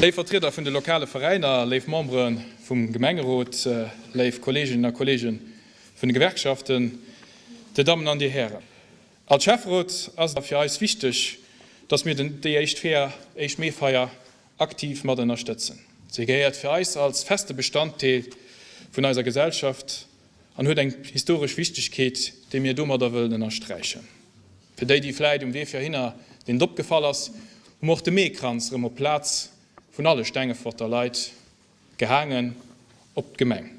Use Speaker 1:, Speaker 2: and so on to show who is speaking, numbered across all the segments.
Speaker 1: Léif Vertrieder vun de lokale Veräiner, léif Membere vum Gemengerot, léif Kolleeginnen a Kolleege vun de Gewerkschaften, Dir Dammen an Dir Hären. Als Schäfferot ass et fir eis wichteg, dass mir den déi éischt fair éischt Mee-Feier aktiv mat ënnerstëtzen. Si gehéiert fir eis als feste Bestanddeel vun eiser Gesellschaft an huet eng historesch Wichtegkeet, déi mir domadder wëllen ënnersträichen. Fir déi, déi vläit um Wee virhinner deenen et opgefall ass, hu mer och de Meekranz erëm op d'Plaz vun alle Stengeforter Leit gehaangen op d'Gemeng.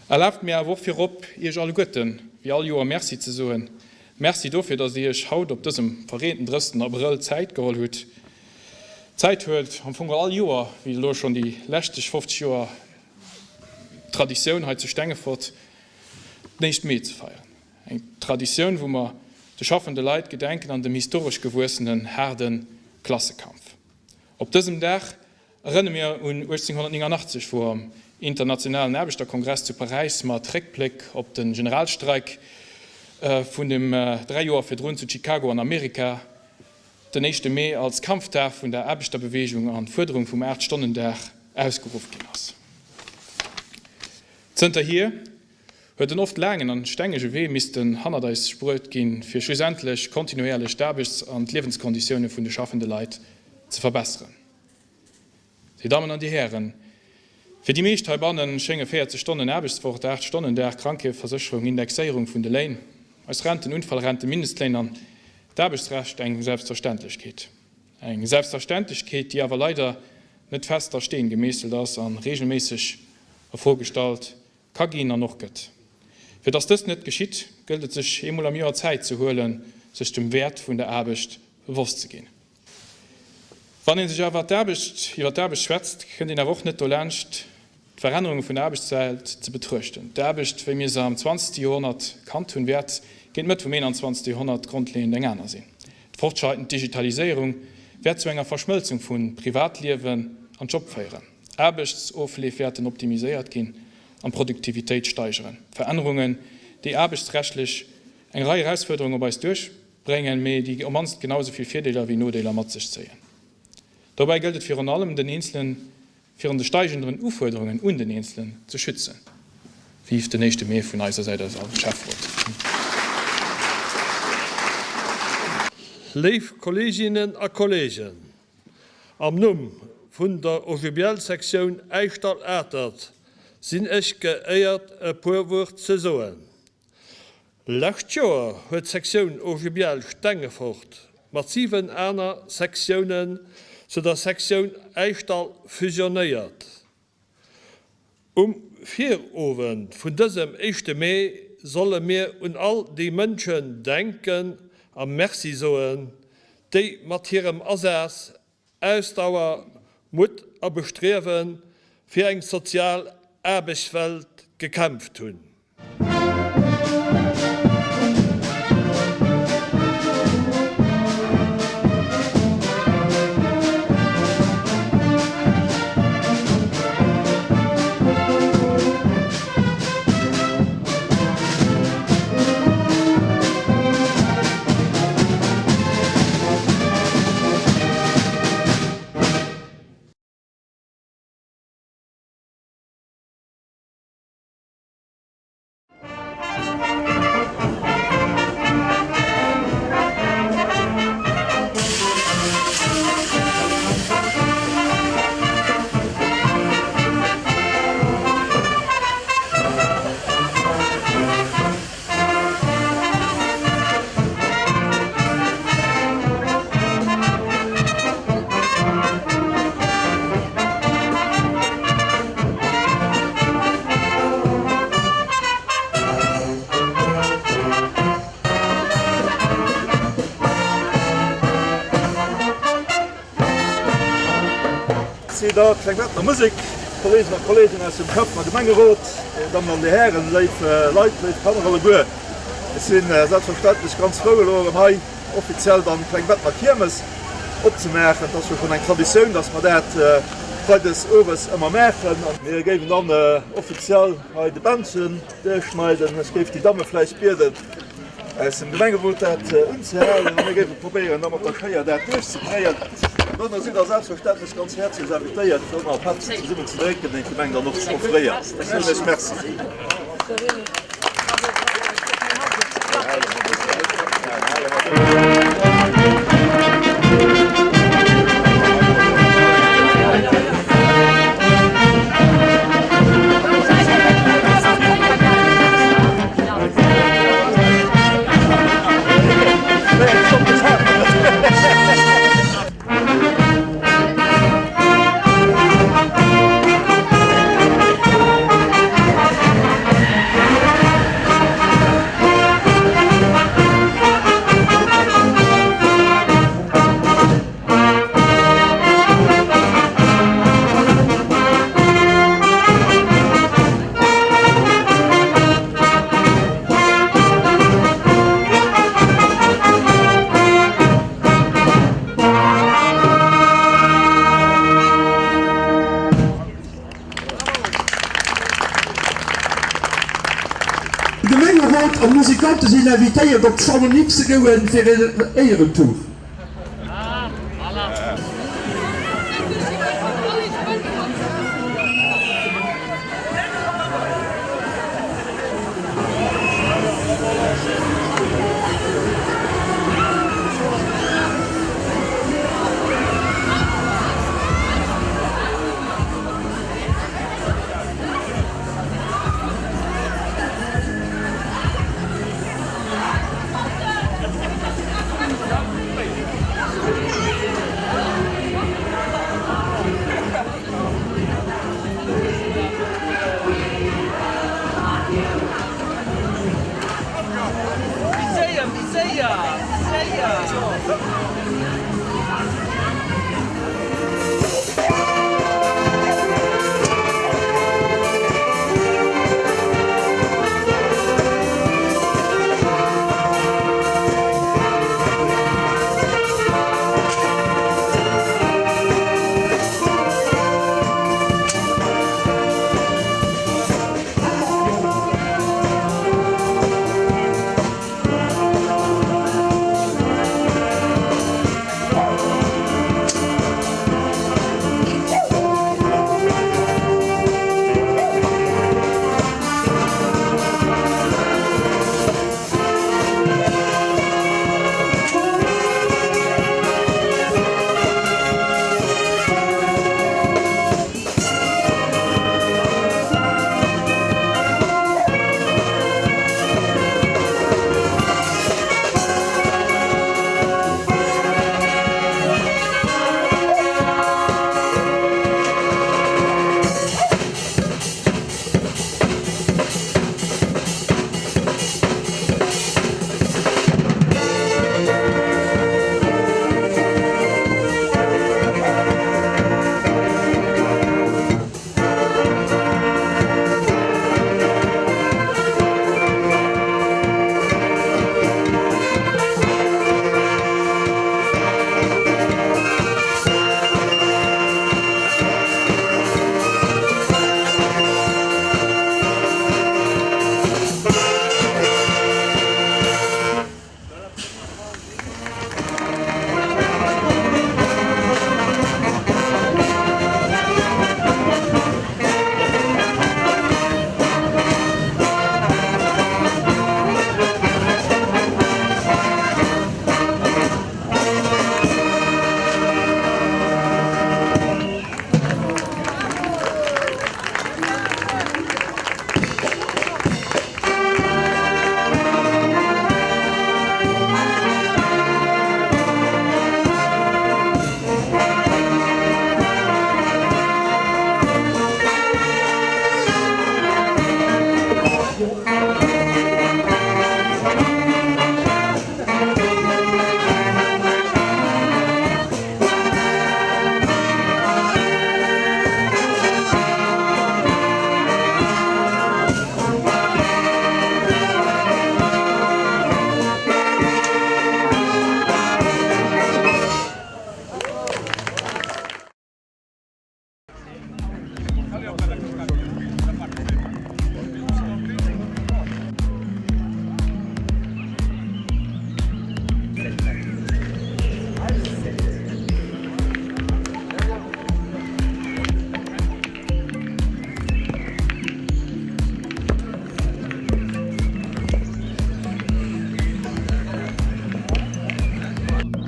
Speaker 1: Erlaabt mir awer och virop, Iech alleguerten, wéi all Joer, Merci ze soen. Merci dofir, dass Dir Iech haut op dësem verreenten drëssten Abrëll Zäit geholl hutt. Zäit huelt am Fong all Joer, wéi elo schonn déi leschteg 50 Joer Traditioun hei zu Stengefort, den éischten Mee ze feieren. Eng Traditioun, wou mer de schaffende Leit gedenken an dem historesch gewuessenen haarde Klassekampf. Op dësem Dag Erënne mir un 1889, wou am Internationalen Aarbechterkongress zu Paräis mat Réckbléck op de Generalstreik vun dem 3 Joer virdrun zu Chicago an Amerika den éischte Mee als Kampfdag vun der Aarbechterbeweegung an d'Fuerderung vum 8 Stonnen-Dag ausgeruff ginn ass. Zënterhier huet en oft laangen an stengege Wee missten hannert eis bruet ginn, fir schlussendlech kontinuéierlech d'Aarbechts an d'Liewenskonditioune vun de schaffende Leit ze verbesseren. Dir Dammen an Dir Hären, fir déi meescht heibanne schénge 40 Stonnen Aarbechtswoch, 8 Stonnen Dag, Krankeversécherung, Indexéierung vun de Léin, eis Renten, Unfallrenten, Mindestléin an d'Aarbechtsrecht eng Selbstverständlechkeet. Eng Selbstverständlechkeet, déi awer leider net fest a Steen gemeesselt ass a regelméisseg a Fro gestallt ka ginn an och gëtt. Fir dass dëst net geschitt, gëllt et sech eemol am Joer Zäit ze huelen, sech dem Wäert vun der Aarbecht bewosst ze ginn. Wann ee sech awer d'Aarbecht, iwwer d'Aarbecht schwätzt, kënnt een awer och net dolaanscht, d'Verännerunge vun der Aarbechtswelt ze betruechten. D'Aarbecht, wéi mir se am zwanzegste Joerhonnert kannt hunn, wäert géint d'Mëtt vum eenanzwanzegste Joerhonnert grondleeënd eng aner sinn. D'fortschreitend Digitaliséierung wäert zu enger Verschmëlzung vu Privatliewen an Job féieren. Aarbechtsofleef wäerten optimiséiert ginn an d'Produktivitéit steigeren. Verännerungen, déi aarbechtsrechtlech eng Rei Erausfuerderungen op eis duerch. Bréngen, mee déi op mannst genau esou vill Virdeeler wéi Nodeeler mat sech zéien. Dobäi gëllt et virun allem, den Eenzelen virun de steigenderen Ufuerderungen un den Eenzelen ze schützen. Vive den éischte Mee vun eiser Säit aus als Schäfferot.
Speaker 2: Léif Kolleeginnen a Kolleegen, am Numm vun der OGBL-Sektioun Äischdall-Atert sinn ech geéiert e puer Wuert ze soen. Lescht Joer huet d'Sektioun OGBL Stengefort mat 7 aner Sektiounen zu der Sektioun Äischdall fusionéiert. Um Virowend vun dësem éischte Mee solle mir un all déi Mënschen denken a Merci soen, déi mat hirem Asaz Ausdauer, Mutt a Bestriewe fir eng sozial Aarbechtswelt gekämpft hunn.
Speaker 3: Si der Klengbettner Musek, Kolleegen a Kolleegen aus dem Schäffen a Gemengerot, Dir Dammen an Dir Hären, léif Leit, léif Kanner alleguer. Ech si selbstverständlech ganz frou elo erëm hei offiziell dann d'Klengbettner Kiermes opzemaachen. Et ass jo schonn eng Traditioun, dass mer dat freides owes ëmmer maachen. Mir géiwen dann offiziell hei de Bändchen duerchschneiden. Ech géif déi Damme vläicht bieden, aus dem Gemengerot dat unzehalen a mir géife probéieren da mat der Schéier dat duerchzekréien. Dono sidd der selbstverständlech ganz häerzlech invitéiert, fir och nach e Pättchen zesummen ze drénken, deen d'Gemeng dann och offréiert. Ech soen Iech Merci.
Speaker 4: De Gemengerot an d'Musikante sinn invitéiert op Chamonix ze goen fir een Éierentour.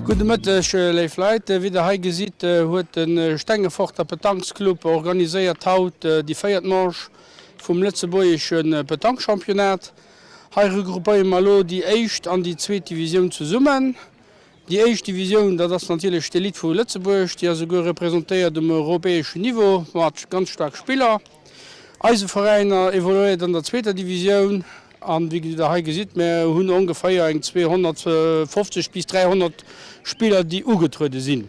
Speaker 5: Gudde Mëtteg léif Leit. Wéi der hei gesitt huet de Stengeforter Petanquesclub organiséiert haut déi véiert Manche vum lëtzebuergesche Petanque-Championnat. Hei regroupéiere mer elo déi éischt an déi zweet Divisioun zesummen. Déi éischt Divisioun, dat ass natierlech d'Elite vu Lëtzebuerg, déi ass esouguer representéiert um europäeschen Niveau mat ganz staark Spiller. Eise Veräin evoluéiert an der zweeter Divisioun an wéi Der hei gesitt, mir hunn ongeféier eng 250 bis 300 Spiller, déi ugetruede sinn.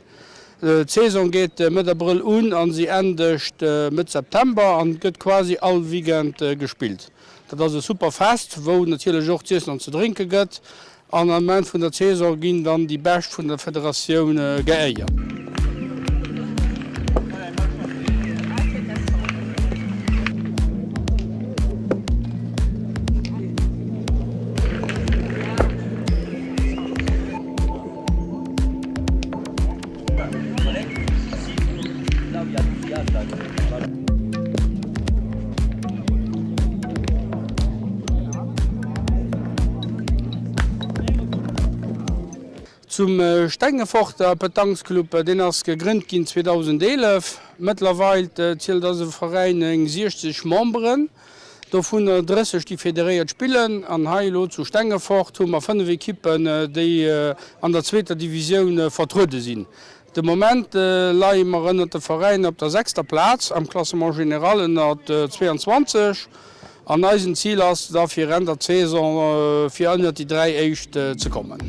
Speaker 5: D'Saison geet Mëtt Abrëll un a si endegt Mëtt September an gëtt quasi all Weekend gespillt. Dat ass e super Fest, wou natierlech och z'iessen an ze drénke gëtt. An am Enn vun der Saison ginn dann déi Bescht vun der Federatioun geéiert. Zum Stengeforter Petanquesclub, deen ass gegrënnt ginn 2011. Mëttlerweil zielt eise Veräin eng 60 Memberen, dovunner 30 déi federéiert spillen. An hei elo zu Stengefort hu mer 5 Ekippen, déi an der zweeter Divisioun vertruede sinn. De Moment leie mer ënnert de Veräiner op der sechster Plaz am Classement général ënnert 22 an eisen Zil ass da fir Enn der Saison fir ënnert déi 3 éischt ze kommen.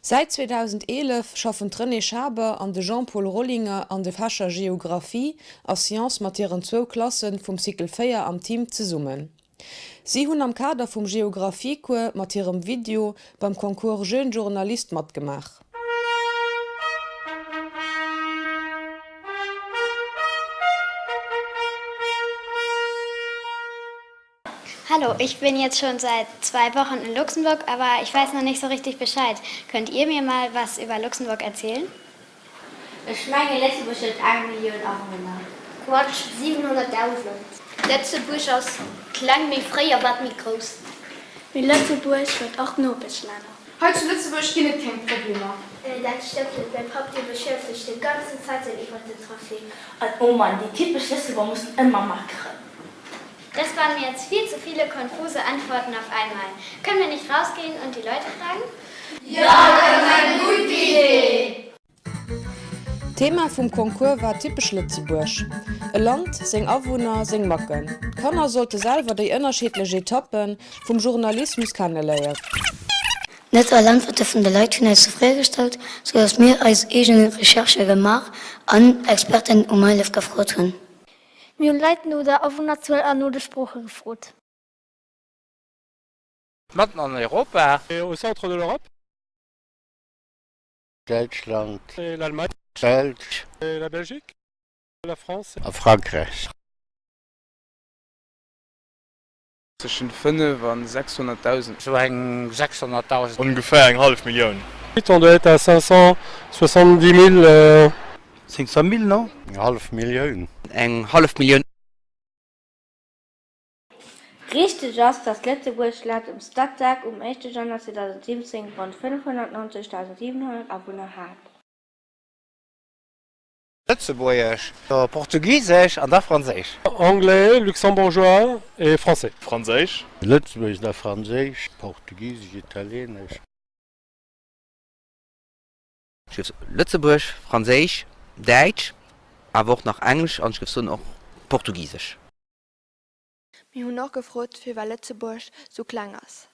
Speaker 6: Säit 2011 schaffen d'Renée Schaber an de Jean-Paul Rollinger an de Fächer Geographie a Sciences mat hiren zwou Klasse vum Cycle 4 am Team zesummen. Si hunn am Kader vum Geographie-Cours mat hirem Video beim Concours Jeune Journaliste matgemaach.
Speaker 7: Hallo, ich bin jetzt schon seit zwei Wochen in Luxemburg, aber ich weiß noch nicht so richtig Bescheid. Könnt ihr mir mal was über Luxemburg erzählen?
Speaker 8: Ech mengen Lëtzebuerg huet eng Millioun Awunner.
Speaker 9: Quatsch, 700.000.
Speaker 10: Lëtzebuerg ass kleng, mee fréier war et méi grouss.
Speaker 11: Mee Lëtzebuerg huet och Nopeschlänner.
Speaker 12: Hei zu Lëtzebuerg ginn et keng Problemer.
Speaker 8: Dat stëmmt net, mäi Papp dee beschwéiert sech de ganzen Zäiten iwwert den Trafic.
Speaker 13: An oh Mann, déi typesch Lëtzebuerger mussen ëmmer meckeren.
Speaker 7: Das waren mir jetzt viel zu viele konfuse Antworten auf einmal. Können wir nicht rausgehen und die Leute fragen?
Speaker 14: Jo, dat ass eng gutt Idee!
Speaker 6: D'Thema vum Concours war Typesch Lëtzebuerg, e Land, seng Awunner, seng Macken. D'Kanner sollte selwer déi ënnerschiddlech Etappe vum Journalismus kenneléieren.
Speaker 15: Net all Äntwerte vun de Leit hunn eis zefridde gestallt, sou datt mir eis eegen Recherchë gemaach an Experten um Hëllef gefrot hunn.
Speaker 16: Mir hunn Leit no der Awunnerzuel an no de Sprooche gefrot.
Speaker 17: Matten an Europa.
Speaker 18: Au centre de l'Europe.
Speaker 19: Däitschland.
Speaker 18: L'Allemagne.
Speaker 19: D'Belsch.
Speaker 18: La Belgique. La France.
Speaker 19: A Frankräich.
Speaker 20: Tëschent 5 an 600.000.
Speaker 17: Sou eng 600.000.
Speaker 3: Ongeféier eng hallef Millioun.
Speaker 18: On doit être à 570 mille.
Speaker 19: 500 mille, non? Eng hallef Millioun.
Speaker 17: Eng hallef Millioun.
Speaker 8: Richteg ass, datt Lëtzebuerg laut dem Statec um éischte Januar 2017 ronn 590.700 Awunner hat.
Speaker 17: Lëtzebuergesch, Portugisesch an da Franséisch.
Speaker 18: Anglais, luxembourgeois et français.
Speaker 3: Franséisch.
Speaker 19: Lëtzebuergesch da Franséisch, Portugisesch, Italienesch.
Speaker 17: Ech géif soen Lëtzebuerg, Franséisch, Däitsch, awer och nach Englesch an ech géif soen och Portugisesch.
Speaker 11: Mir hunn och gefrot, firwat Lëtzebuerg sou kleng ass.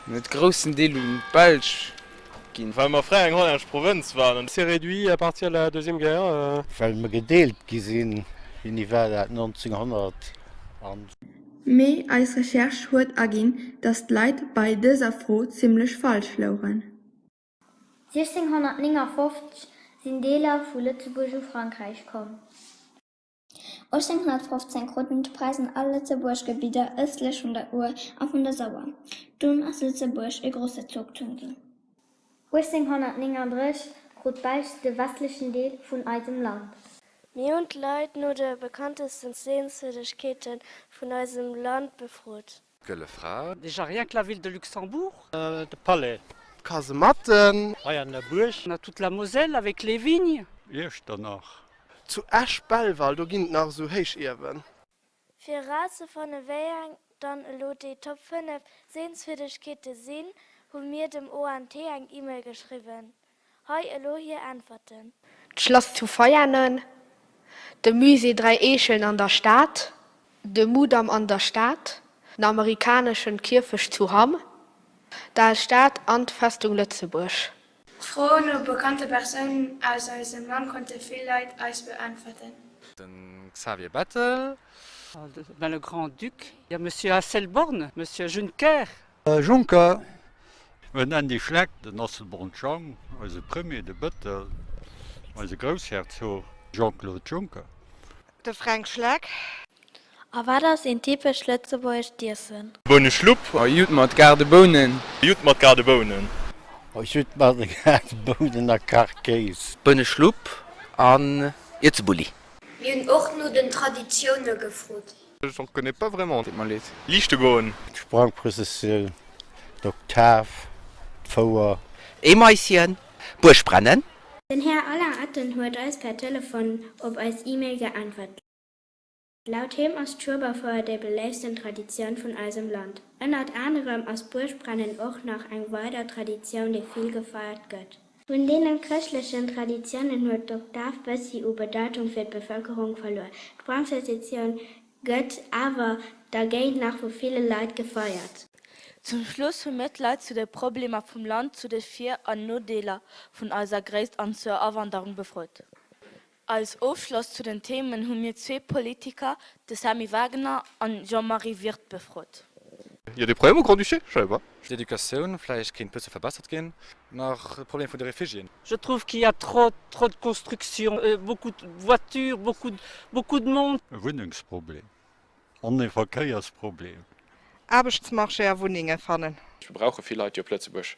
Speaker 20: Mir huet groussen Deel un d'Belsch ginn.
Speaker 3: Well mer fréier eng hollännesch Provënz waren.
Speaker 18: S'est réduit à partir de la deuxième guerre.
Speaker 19: Well mer gedeelt gi sinn. Wéini war dat? 1900 an.
Speaker 11: Mee eis Recherche huet erginn, dass d'Leit bei dëser Fro zimmlech falsch louchen.
Speaker 16: 1659 sinn Deeler vu Lëtzebuerg u Frankräich komm.
Speaker 15: 1815 kruten d'Preisen all Lëtzebuerg Gebidder ëstlech vun der Our a vun der Sauer. Dunn ass Lëtzebuerg e Groussherzogtum ginn.
Speaker 16: 1839 krut d'Belsch de westlechen Deel vun eisem Land.
Speaker 8: Mir hunn d'Leit no de bekanntesten Sehenswierdegkeete vun eisem Land befrot.
Speaker 17: D'Gëlle Fra.
Speaker 21: Déjà rien que la ville de Luxembourg.
Speaker 2: De Palais.
Speaker 22: D'Kasematten.
Speaker 2: Veianer Buerg.
Speaker 21: On a toute la Moselle avec les vignes.
Speaker 19: Iechternach.
Speaker 22: Zu Esch-Belval, do ginn et nach esou Héichiewen.
Speaker 8: Fir erauszefanne wéi eng dann elo déi Top 5 Sehenswierdegkeete sinn, hu mir dem ONT eng E-Mail geschriwwen. Hei elo hir Äntwerten.
Speaker 23: D'Schlass zu Veianen, de Musée Dräi Eechelen an der Stad, de Mudam an der Stad, den amerikaneschen Kierfecht zu Hamm, d'Al Stad an d'Festung Lëtzebuerg.
Speaker 11: D'Fro no bekannte Persounen aus eisem Land konnte vill Leit eis beäntwerten.
Speaker 17: Den Xavier Bettel.
Speaker 21: Ben le Grand-Duc, il y a Monsieur Asselborn, Monsieur Juncker.
Speaker 19: Juncker. Den Andy Schleck, den Asselborn Jang, eise Premier, de Bëttel, eise Groussherzog Jean-Claude Juncker.
Speaker 24: De Fränk Schleck.
Speaker 16: A wat ass een typescht lëtzebuergescht Iessen?
Speaker 3: Bouneschlupp.
Speaker 20: Judd mat Gaardebounen.
Speaker 3: Judd mat Gaardebounen.
Speaker 19: Judd mat Gaardebounen a Kachkéis.
Speaker 17: Bouneschlupp an Ierzebulli.
Speaker 9: Mir hunn och no den Traditioune gefrot.
Speaker 3: J'en connais pas vraiment,
Speaker 20: deet mer leed.
Speaker 3: Liichte goen.
Speaker 19: D'Sprangprëssessioun, d'Oktav, d'Fouer.
Speaker 17: Eemaisschen, Buergbrennen.
Speaker 16: Den Här Alain Atten huet eis per Telefon op eis E-Mail geäntwert. Laut him ass d'Schueberfouer déi beléiftsten Traditioun vun eisem Land. Ënnert anerem ass d'Buergbrennen och nach eng weider Traditioun déi vill gefeiert gëtt. Vun deenen chrëschtlechen Traditiounen huet d'Oktav bëssi u Bedeitung fir d'Bevëlkerung verluer. D'Sprangprëssessioun gëtt awer dergéint nach vu ville Leit gefeiert.
Speaker 13: Zum Schluss hu mir d'Leit zu de Problemer vum Land, zu de Vir an Nodeeler vun eiser Gréisst an zur Awanderung befrot. Als Ofschloss zu den Themen hu mir zwee Politiker, de Sammy Wagener an Jean-Marie Wirth befrot.
Speaker 1: Il y a des problèmes au Grand-Duché? Je savais pas.
Speaker 4: D'Educatioun vläicht kéint bësse verbessert ginn. Nach de Problem vun de Réfugiéen.
Speaker 21: Je trouve qu'il y a trop trop de constructions, beaucoup de voitures, beaucoup beaucoup de monde.
Speaker 19: E Wunnengsproblem an e Verkéiersproblem.
Speaker 24: Aarbechtsmarché a Wunnenge fannen.
Speaker 5: Mir brauche vill Leit, déi op Lëtzebuerg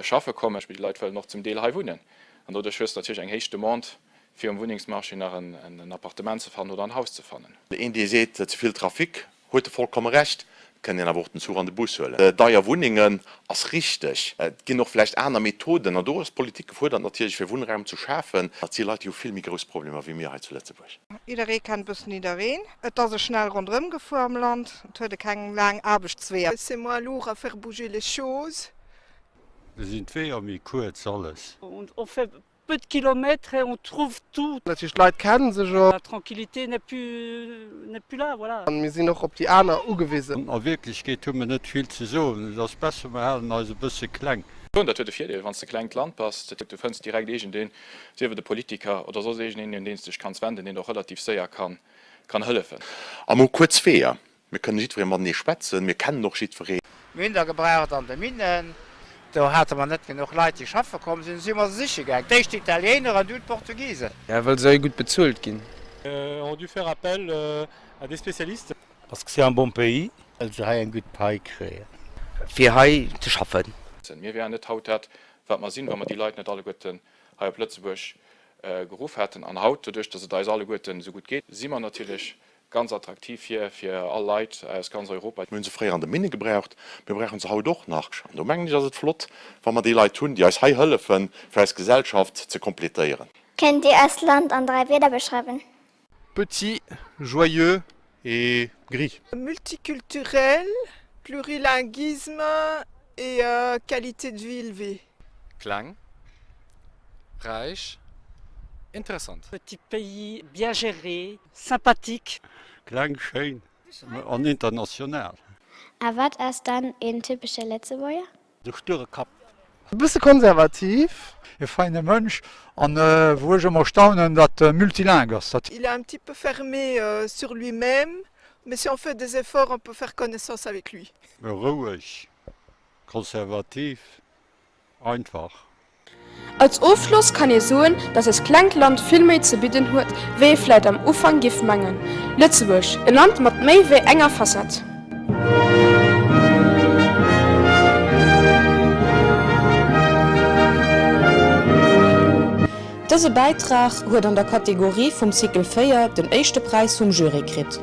Speaker 5: schaffe kommen. Déi Leit wëllen och zum Deel hei wunnen. An doduerch hues de natierlech eng héich Demande, fir um Wunnengsmarché nach en Appartement ze fannen oder en Haus ze fannen.
Speaker 10: Een dee seet, ze vill Trafic, huet e vollkomme Recht. Et kënnt een awer och den Zuch an de Bus huelen. Deier Wunnengen ass richteg. Et ginn och vläicht aner Methoden, an do ass d'Politik gefuerdert natierlech, fir Wunnraum ze schafen. Dat si Leit, déi hu vill méi grouss Problemer wéi mir hei zu Lëtzebuerg.
Speaker 24: Jidderee kennt bëssen jiddereen. Et ass e schnell ronderëm gefuer am Land. Et huet e keng laang Aarbechtsweeër.
Speaker 25: C'est moins lourd à faire bouger les choses.
Speaker 19: Do sinn d'Weeër méi kuerz, alles.
Speaker 21: On fait peu de kilomètres et on trouve tout.
Speaker 22: Dat heescht, d'Leit kennen sech och.
Speaker 21: La tranquillité n'est plus, n'est plus là, voilà.
Speaker 22: Mir sinn och op déi aner ugewisen.
Speaker 19: A Wierklechkeet hu mer net vill ze soen. Et ass besser, mer halen eis e bësse kleng.
Speaker 5: Dat huet e Virdeel, wann s de klengt Land bass, du fënns direkt iergendeen, sief et e Politiker oder soss iergendeen, un deen s de dech kanns wenden, deen der och relativ séier kann hëllefen.
Speaker 10: A mer hu kuerz Weeër. Mir kënnen jiddweree matenee schwätzen, mir kennen och jiddwereen.
Speaker 26: Mir hunn der gebraucht an de Minnen. Do hate mer net genuch Leit, déi schaffe komm sinn. Du si mer se siche gaang. D'éischt d'Italiener an dunn d'Portugisen.
Speaker 20: Ja, well se hei gutt bezuelt ginn.
Speaker 18: Ont dû faire appel à des spécialistes.
Speaker 27: Parce que c'est un bon pays. Well se hei eng gutt Pai kréien.
Speaker 17: Fir hei ze schaffen.
Speaker 5: Mir wären net haut dat, wat mer sinn, wa mer déi Leit net alleguerten hei op Lëtzebuerg geruff hätten. An haut, doduerch datt et eis alleguerten esou gutt geet, si mer natierlech Ganz attraktiv fir fir all Leit aus ganz Europa.
Speaker 10: Mir hunn se fréier an de Minne gebraucht, mir brauchen se haut och nach. An do mengen ech ass et flott, wa mer déi Leit hunn, déi eis hei hëllefen, fir eis Gesellschaft ze kompletéieren.
Speaker 7: Kënnt Dir eist Land an 3 Wierder beschreiwen?
Speaker 1: Petit, joyeux et gris.
Speaker 25: Multiculturel, plurilinguisme et qualité de vie élevée.
Speaker 4: Kleng, räich, interessant.
Speaker 21: Petit pays, bien géré, sympathique.
Speaker 19: Kleng, schéin an international.
Speaker 7: A wat ass dann een typesche Lëtzebuerger?
Speaker 19: De sture Kapp.
Speaker 22: E bësse konservativ.
Speaker 19: E feine Mënsch an wou ech ëmmer staunen, datt e multilingue ass. Dat.
Speaker 25: Il est un petit peu fermé sur lui-même, mais si on fait des efforts, on peut faire connaissance avec lui.
Speaker 19: Roueg, konservativ, Einfach.
Speaker 12: Als Ofschloss kann ee soen, dass eist klengt Land vill méi ze bidden huet, wéi ee vläit am Ufank giff mengen. Lëtzebuerg, e Land mat méi wéi enger Facette.
Speaker 6: Dëse Bäitrag huet an der Kategorie vum Cycle 4 den éischte Präis vum Jury kritt.